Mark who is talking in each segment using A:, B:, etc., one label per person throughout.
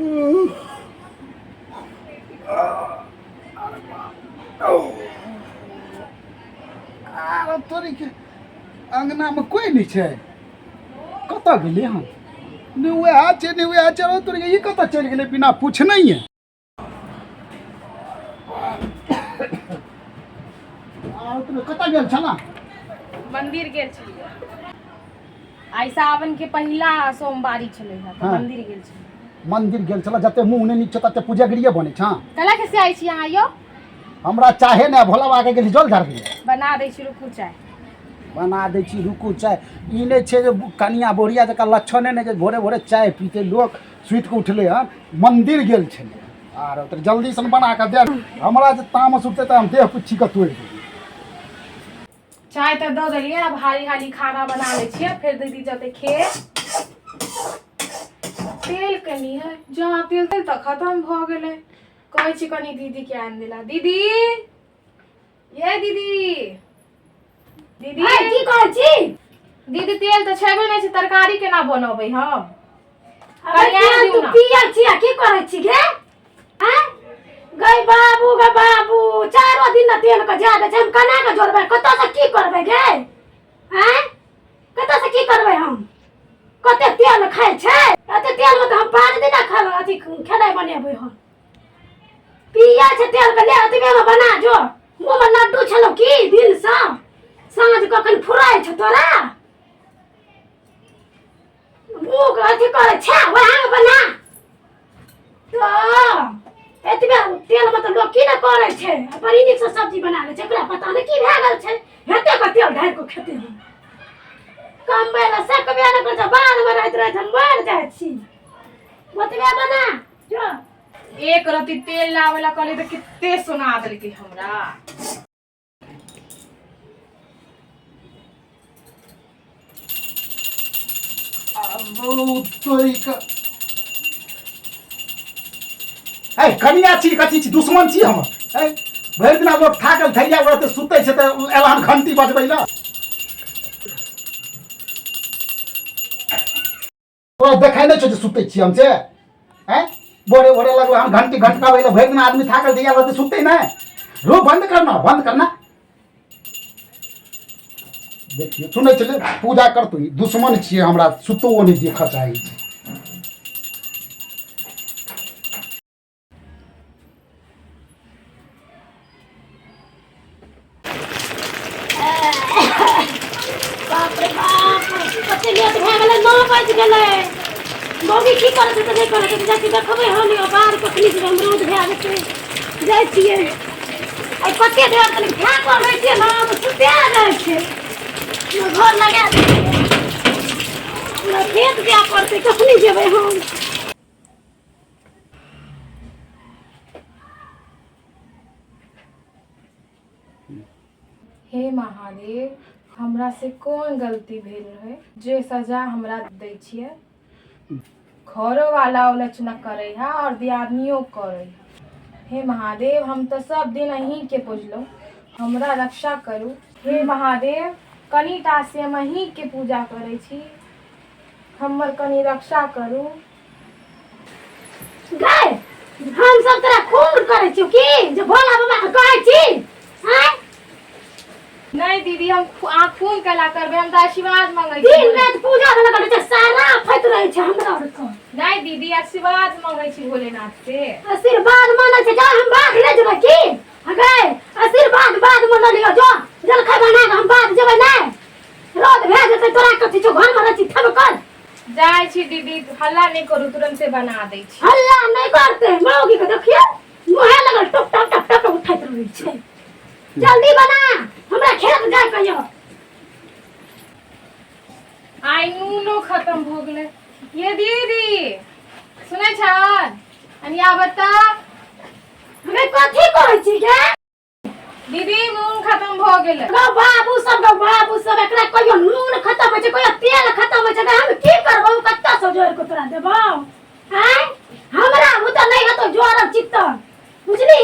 A: आर तोरी के अंगनामे कोइ नहि छै। कतऽ गेलै हन? नहि वएह छै, नहि वएह छै। तोरी के ई कतऽ चलि गेलै बिना पूछनहिए? आर तोरी कतऽ गेल छला?
B: मंदिर गेल छलियै। आइ सावन के पहिला सोमवारी छलै हँ तऽ मंदिर गेल छलियै।
A: मंदिर गेल छला? जते मुँह नहि नीक छौ तते पुजगरिये बनै छँ।
B: कला के से आइ छी अहाँ यौ?
A: हमरा चाहे ने भोला बाबा के गेली जल ढार दियै।
B: बना दै छी, रुकू चाय।
A: बना दै छी, रुकू चाय। ई नहि छै जे कनिया बोरिया जकाँ लक्षणे नहि जे भोरे भोरे चाय पीते लोक। सुति कऽ उठलै हन, मन्दिर गेल छलै। आर ओतऽ जल्दी सन बना कऽ दे हमरा, जे तामस उठतै तऽ हम देह पुच्छी कऽ तोड़ि देबै।
B: चाय तऽ दऽ देलियै, आब हाली हाली खाना बना लै छियै, फेर दीदी जेतै खेत। तेल कनि है जहाँ, तेल तेल तऽ खतम भऽ गेलै। कहै छी कनि दीदीके आनि देला। दीदी, ये दीदी, दीदी।
C: आइ की कहै छी?
B: दीदी, तेल तऽ छेबे नहि छै, तरकारी केना बनबै हम?
C: अबे
B: कनि आनि
C: तेल
B: दियौ
C: तू
B: ना।
C: पियै छी आ की करै छी गे? आँय गै बाबू, गै बाबू, चारो दिन ने तेल के जा दै छै। हम केना के जोड़बै? कतऽ से की करबै गे? आँय, कतऽ से की करबै हम? कते तेल खाइ छै? एते तेल मे तऽ हम 5 दिना खा अथी खेनाइ बनेबै हम। पिया छै तेल के, ले एतबे मे बना जो। मुँह मे लड्डू छलौ की दिन सँ साँझ कखन फुराइ छौ तोरा? मुँह के अथी करै छै, वएह मे बना। तऽ एतबे तेल मे तऽ लोक की ने करै छै, आ बड़ी नीक सँ सब्जी बना लै छै। एकरा पता नहि की भए गेल छै, हेते के तेल ढारि कऽ खेतै। हम कमबै लए सकबे नहि करै छै, बादमे रहैत रहैत हम मरि जाइ छी। ओतबे बना जो।
B: एक रत्ती तेल लाबै ला कहलियै तऽ कते सुना देलकै हमरा।
A: ए कनिया छी, कथी छी? दुश्मन छी हमर? ए भरि दिना लोक थाकल थैया रहते, सुतै छै तऽ एलहन घंटी बजबै लए। तोरा देखाइ नहि छौ जे सुतै छी हम से? आँय, भोरे भोरे लगलो हम घंटी घंटकाबै लए। भरि दिन आदमी थाकल दैया रहतै, सुतै नहि। रो बंद करना, बंद करना। देखियौ, सुनै छलै पूजा करतू। दुश्मन छियै हमरा, सुतो नहि देखऽ चाहै छै।
C: बाप रे बाप, कते लेट भए गेलै, 9 बाजि गेलै। मम्मी की करै छै तऽ नहि करै छै? जाइ छी देखबै हम यौ बाहर, कखनी जेबै हम, रौद भए जेतै। जाइ छियै। आइ कते देर कनि थाकल रहै छियै ने तऽ सुते जाइ छै। घर लगा हमरा खेत जाय पड़तै, कखनी जेबै हम?
B: हे महादेव, हमरा से कोन गलती भेल रहे जे सजा हमरा दै छियै? घरो वाला आलोचना करै है और दियादनियो करै है। हे महादेव, हम तऽ सब दिन अहीँके पुजलहुँ, हमरा रक्षा करू। हे महादेव, कनिटा से हम अहीँके पूजा करै छी, हमर कनि रक्षा करू।
C: गै, हम सब तोरा खून करै छियौ की जे भोला बाबा के कहै छी? आँय?
B: नहीं दीदी, हम अहाँ खून केला करबै? हम तऽ आशीर्वाद मांगै छी।
C: दिन राति पूजा में लगल रहै छै, सारा फैत रहै छै हमरा आर के।
B: नहीं दीदी, आशीर्वाद मांगै छी भोलेनाथ से।
C: आशीर्वाद मानै छै? जा, हम बाध नहि जेबै की? गै, आशीर्वाद बाद में लऽ लियौ। जो जलखै बना कऽ, हम बाध जेबै नहि, रौद भए जेतै। तोरा कथी छौ? घर में रहै छी, थमकल।
B: जाइ छी दीदी, हल्ला नहि करू, तुरन्ते बना दै छी।
C: हल्ला नहि करते? मौगी के देखियौ, मुहे लगल टप टप टप टप उठैत रहै छै। जल्दी बना, हमरा खेत जाय के यऽ।
B: आइ नूनो खत्म भऽ गेलै। ये दीदी, सुनै छ? अनिया बता।
C: हमे कथी कहै छी गे?
B: दीदी, नून खत्म भऽ गेलै।
C: गौ बाबू सब, गौ बाबू सब, एकरा कहियो नून खत्म होइ छै, कहियो तेल खत्म होइ छै। हम की करबौ? कत्ता से जोड़ के तोरा देबौ? आँय, हमरा बुते नहि हेतौ जोड़ब चित्त, बुझली?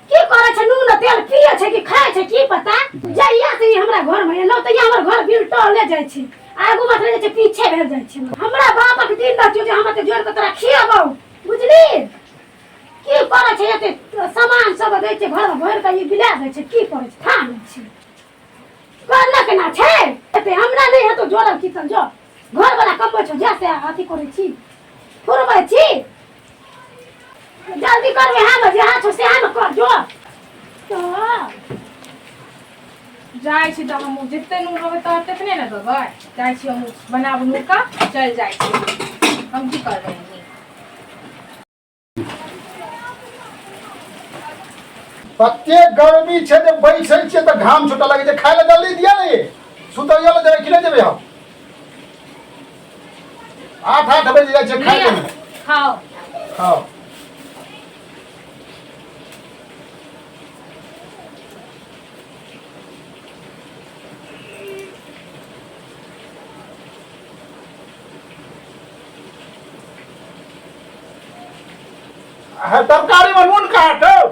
C: की करै छै? नून तेल पियै छै कि खाइ छै, की पता। जहिया से ई हमरा घर में एलौ तहिया हमर घर बिलटले जाइ छै, आगू मत जाइ छै, पीछे भेल जाइ छै। हमरा बापक दिन रहतियौ जे हम एते जोड़ के तोरा खियबौ। बुझली की करै छै एते सामान सब दै छै घरमे भरि कऽ ई बिला दै छै की करै छै थाह नहि छै करना केना छै एते हमरा नहि हेतौ जोड़ल कीतल जो घरवला कमबै छौ जा से अथी करै छी फुरबै छी जल्दी करबै हम जहाँ छौ सेहा ने कर जो तऽ
B: जाइ छी तऽ हम जते नून रहबै तऽ ततने ने देबै। जाइ छी हम बना बनू कऽ चलि जाइ छी, हम की करबै एहिमे?
A: तते गर्मी छै जे बैसै छियै तऽ घाम छूटऽ लगै छै। खाय लए जल्दी दिअ ने, सुतैयो लए जेबै कि नहि जेबै? हम 8-8 बजे जाइ छियै खाय लए।
B: खाओ।
A: खाओ। तरकारी में नून कहाँ छौ?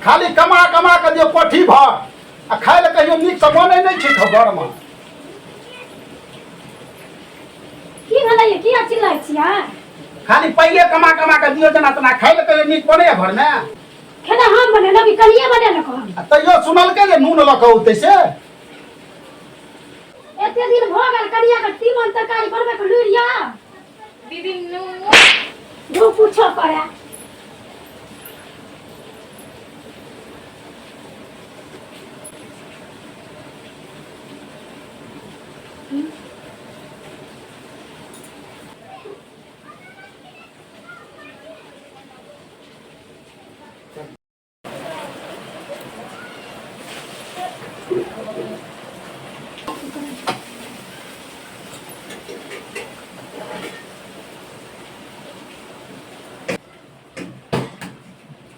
A: खाली कमा कमा के दियौ कोठी भर आ खाय लए कहियो नीक से बनै नहि छै घर में।
C: की भेलै? किया चिल्लाइ छियै?
A: खाली पाइये कमा कमा के दियौ जेना तेना, खाय लए कहियो नीक बनैया घर में?
C: खेना हम बनेलहुँ कि कनिये बनेलक हम?
A: आ तैयो सुनलकै जे नून लऽ कऽ औतै से।
C: एते दिन भऽ गेल, कनिया के तीमन तरकारी बनबै के लुरि या?
B: दीदी, नून।
C: जो पूछो करे।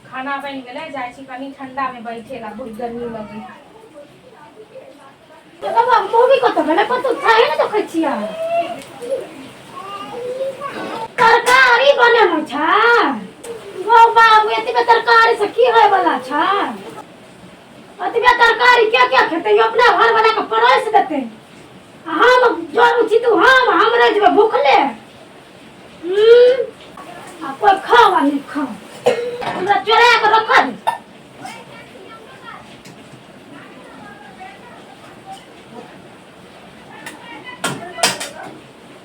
B: खाना बनि गेलै, जाइ छी कनि ठंडा में बैठे ला, बहुत गर्मी लगै।
C: बाबा, मम्मी कतऽ गेलै? कतऽ खाए ने देखै छियै। तरकारी बनेलहुँ छै गौ बाबू, एतबे तरकारी से की होय वाला छै? एतबे तरकारी के के खेतै? अपना घर वाला के परोसि देतै आ हम जोरू छी तू हम रहि जेबै भूखले। आ कोइ खाओ आ नहि खाओ, हमरा चोरा के रखऽ दे।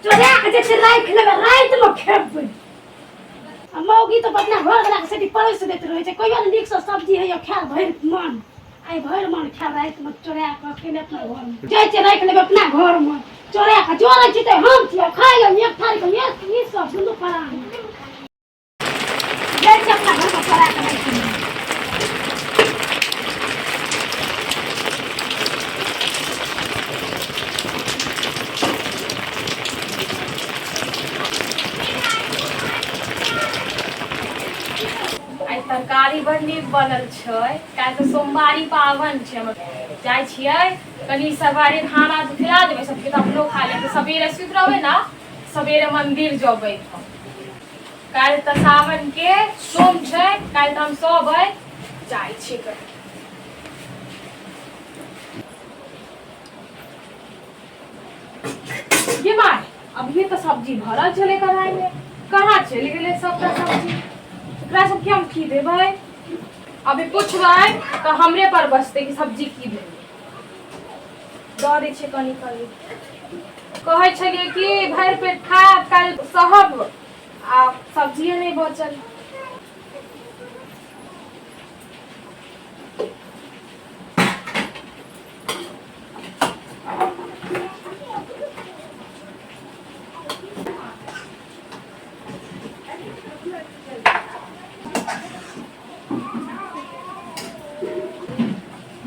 C: चोरा के जे छै राखि लेबै, रातिमे खेबै। आ मौगी तऽ अपना घर वाला के सेठी परोसि दैत रहै छै। कहियो ने नीकसँ सब्जी होइए खायल भरि मन। आइ भरि मन खायल रातिमे चोरा कऽ अकेले अपना घरमे। जाइ छै राखि लेबै अपना घरमे चोरा कऽ। जोड़ै छी तऽ हम छियै खाइ लए एक थारी के एक ई सब दुनू प्राणी। जाइ छै अपना घरमे चोरा कऽ राखि लेबै।
B: आइ तरकारी बड़ नीक बनल छै। काल्हि तऽ सोमवारी पाबनि छै। हमर जाइ छियै कनि सवारी खाना खिला देबै सबके तऽ अपनो खा लेबै। सबेरे सुति रहबै ने, सबेरे मंदिर जेबै हम। काल्हि तऽ सावन के सोम छै, काल्हि तऽ हम सहबै। जाइ छियै कनि। ये माय, अभी तऽ सब्जी भरल छलै कढ़ाई में, कहाँ चलि गेलै सबटा सब्जी? एकरा सबके हम की देबै? अभी पुछबै तऽ हमरे पर बसतै कि सब्जी की देबै। दऽ दै छियै कनि कनि। कहै छलियै कि भरि पेट खायब, काल्हि सहब, आ सब्जिए नहि बचल।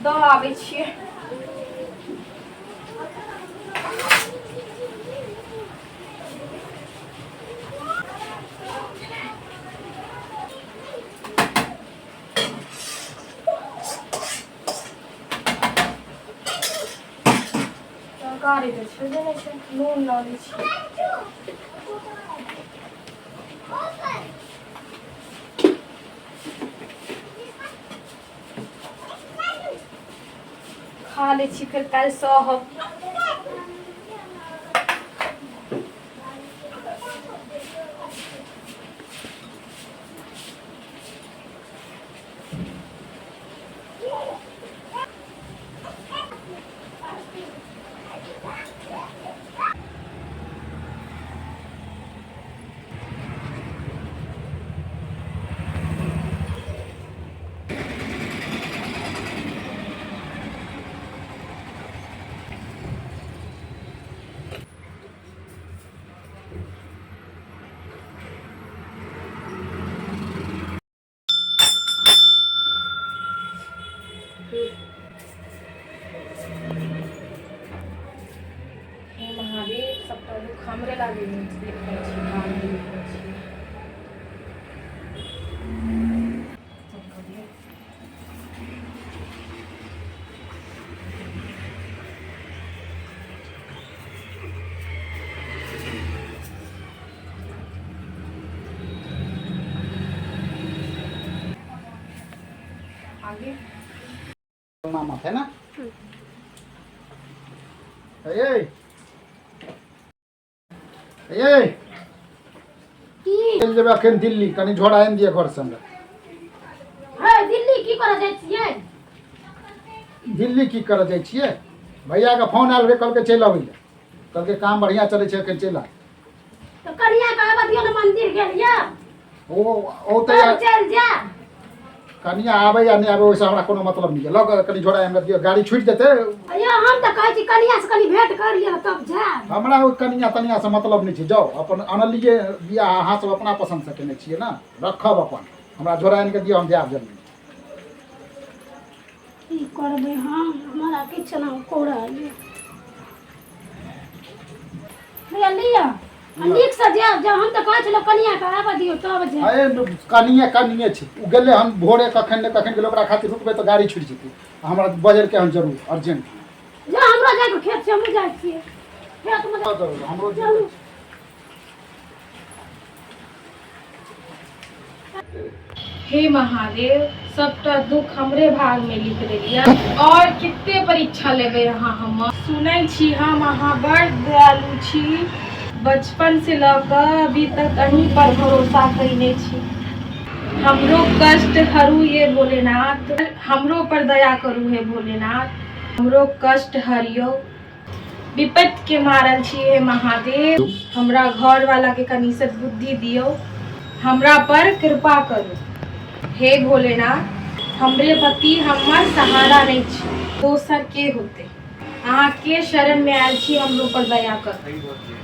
B: दऽ आबै छियै। तरकारी तऽ छेबे नहि छै, नून लऽ लै छियै। खा लै छी, फेर काल्हि सहब।
A: मत है ना। ए ए
C: की?
A: चलि जेबै अखन दिल्ली, कनि झोरा आनि दिअ घरसँ हमरा।
C: हे, दिल्ली की करऽ जाइ छियै?
A: दिल्ली की करऽ जाइ छियै? भैयाके फोन आयल रहै, कहलकै चलि अबै लए, कहलकै काम बढ़िआँ चलै छै, अखन चलि आ।
C: तऽ कनिया के आबऽ दियौ ने, मंदिर गेल यऽ।
A: ओ तऽ
C: तब चलि जा।
A: कनिया आबै या नहि आबै, ओहिसँ हमरा कोनो मतलब नहि यऽ। लऽ कऽ कनि झोरा हमरा दिअ, गाड़ी छुटि जेतै।
C: अयो, हम तऽ कहै छी कनिया से कनि भेंट कर लिअ तब जायब।
A: हमरा ओहि कनिया तनिया से मतलब नहि छै। जाउ अपन अनलियै बियाह, अहाँ सब अपना पसन्दसँ केने छियै ने, रखब अपन। हमरा झोरा आनि कऽ दिअ, हम जायब जल्दी।
C: की करबै हम, हमरा किछु नहि करल। लिअ लिअ, आ नीकसँ जायब। जाउ, हम तऽ कहै छलहुँ कनियाके आबऽ दियौ तब जायब।
A: अरे कनिये कनिये छै, ओ गेलै हन भोरे, कखन ने कखन गेलै। ओकरा खातिर रुकबै तऽ गाड़ी छुटि जेतै। आ हमरा बजरके हन जरूर अर्जेंट।
C: जा, हमरो जाइके खेत छै, हमहूँ जाइ छियै खेतमे।
A: जरूर हमरो।
C: चलू।
B: हे महादेव, सबटा दुख हमरे भाग में लिख देलियै। और कते परीक्षा लेबै अहाँ हमर? सुनै छी हम अहाँ बड़ दयालु छी। बचपन से लऽ कऽ अभी तक अहीं पर भरोसा कयने छी। हमरो कष्ट हरू ये भोलेनाथ, हमरो पर दया करू हे भोलेनाथ, हमरो कष्ट हरियौ। विपत्ति के मारल छी हे महादेव, हमरा घर वाला के कनि सद्बुद्धि दियौ, हमरा पर कृपा करू हे भोलेनाथ। हमरे पति हमर सहारा नहीं छी, दोसर के होते? अहाँ के शरण में आयल छी, हमरो पर दया करू।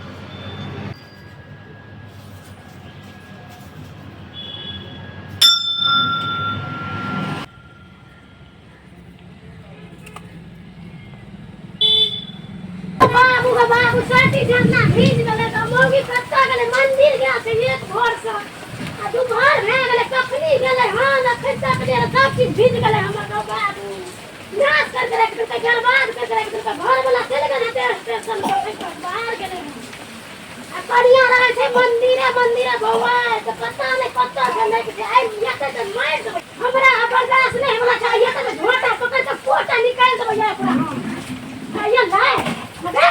C: बाबू गे बाबू, साटी झरना भीज गेलै तऽ मौगी कतऽ गेलै? मंदिर गेल छै एक भोर से आ दुपहर भए गेलै, कखनी गेलै हन, अखन तक नहि एलै। सब चीज भीज गेलै हमर। गौ बाबू, नाश कर के राखि देलकै, बर्बाद कर के राखि देलकै। घर वाला चलि गेलै स्टेशन पर, बाहर गेलै हन। आ कनिया रहै छै मंदिरे मंदिरे बौआइ, तऽ पता नहि कतऽ छै, नहि छै। आबि जेतै तऽ मारि देबै। हमरा आब बर्दाश्त नहि होइवला छै। आइए तऽ झोटा पकड़ि कऽ कोटा निकालि देबै ओकरा हम। आइए लाइ मगे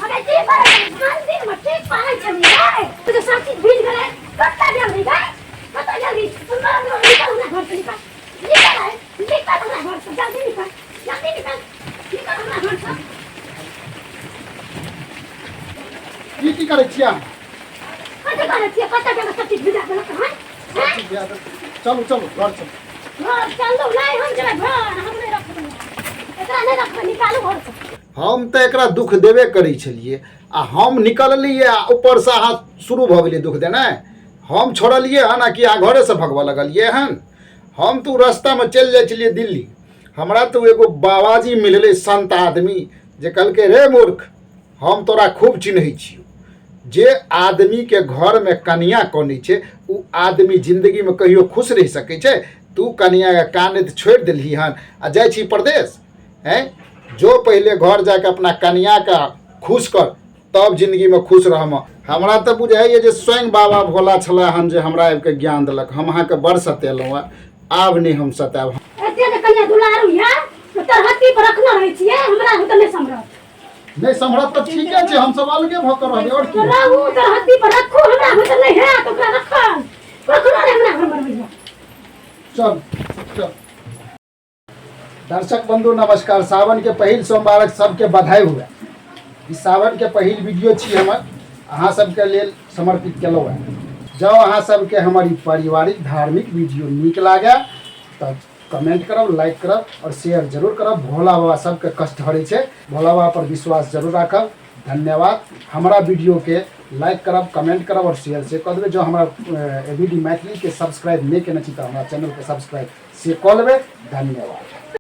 C: मगे, की करै छै मंदिरमे? की करै छली रे? तू तऽ सब चीज भीज गेलै। कतऽ गेल रे? कतऽ गेल? निकल हमरा घरसँ, निकल, निकल, आइ निकल हमरा घरसँ, जल्दी निकल, जल्दी निकल, निकल हमरा घरसँ।
A: की की करै छियै अहाँ?
C: कतऽ करै छियै? कतऽ गेल? सब चीज भिजा देलक हन।
A: चलू चलू, घर चलू।
C: घर चलू नहि, हम जेबै घर। हम नहि रखबै एकरा, नहि रखबै, निकालू घरसँ।
A: हम तऽ एकरा दुख देबे करै छलियै आ हम निकललियै आ ऊपरसँ अहाँ शुरू भऽ गेलियै दुख देनाइ। हम छोड़लियै हन आ कि अहाँ घरेसँ भगबऽ लगलियै हन? हम तऽ ओ रस्तामे चलि जाइ छलियै दिल्ली। हमरा तऽ ओ एगो बाबाजी मिललै, संत आदमी, जे कहलकै, रे मूर्ख, हम तोरा खूब चिन्है छियौ। जे आदमीके घरमे कनिया कनै छै, ओ आदमी जिन्दगीमे कहियो खुश रहि सकै छै? तू कनियाके कानैत छोड़ि देलही हन आ जाइ छी परदेश? हैं, जो पहिले घर जाके अपना कनियाके खुश कर, तब जिन्दगीमे खुश रहम। हमरा तऽ बुझाइए जे स्वयं बाबा भोला छलै हन जे हमरा आबिके ज्ञान देलक। हम अहाँके बड़ सतेलहुँ हँ, आब नहि हम सतायब।
C: एते जे कनिया दुलारू यऽ तऽ तरहत्थी पर रखने रहै छियै, हमरा तऽ नहि सम्हरत।
A: नहि सम्हरत तऽ ठीके छै, हमसब अलगे भऽ कऽ रहबै आओर की।
C: रहू, तरहत्थी पर रखू, हमरा होइत नहि हैत ओकरा रखल। कखनो नहि हमरा घरमे रहैया।
A: चल चल। दर्शक बंधु नमस्कार। सावन के पहिल सोमवारक सबके बधाई हुए। ई सावन के पहिल वीडियो छी हमर, अहाँ सबके लेल समर्पित केलहुँ हँ। जँ अहाँ सबके हमर ई पारिवारिक धार्मिक वीडियो नीक लागे तऽ कमेंट करब, लाइक करब और शेयर जरूर करब। भोला बाबा सबके कष्ट हरै छै, भोला बाबा पर विश्वास जरूर राखब। धन्यवाद। हमरा वीडियो के लाइक करब, कमेंट करब और शेयर से कऽ देबै। जँ हमरा ए बी डी मैथिली के सब्सक्राइब नहि केने छी तऽ हमरा चैनल के सब्सक्राइब से कऽ लेबै। धन्यवाद।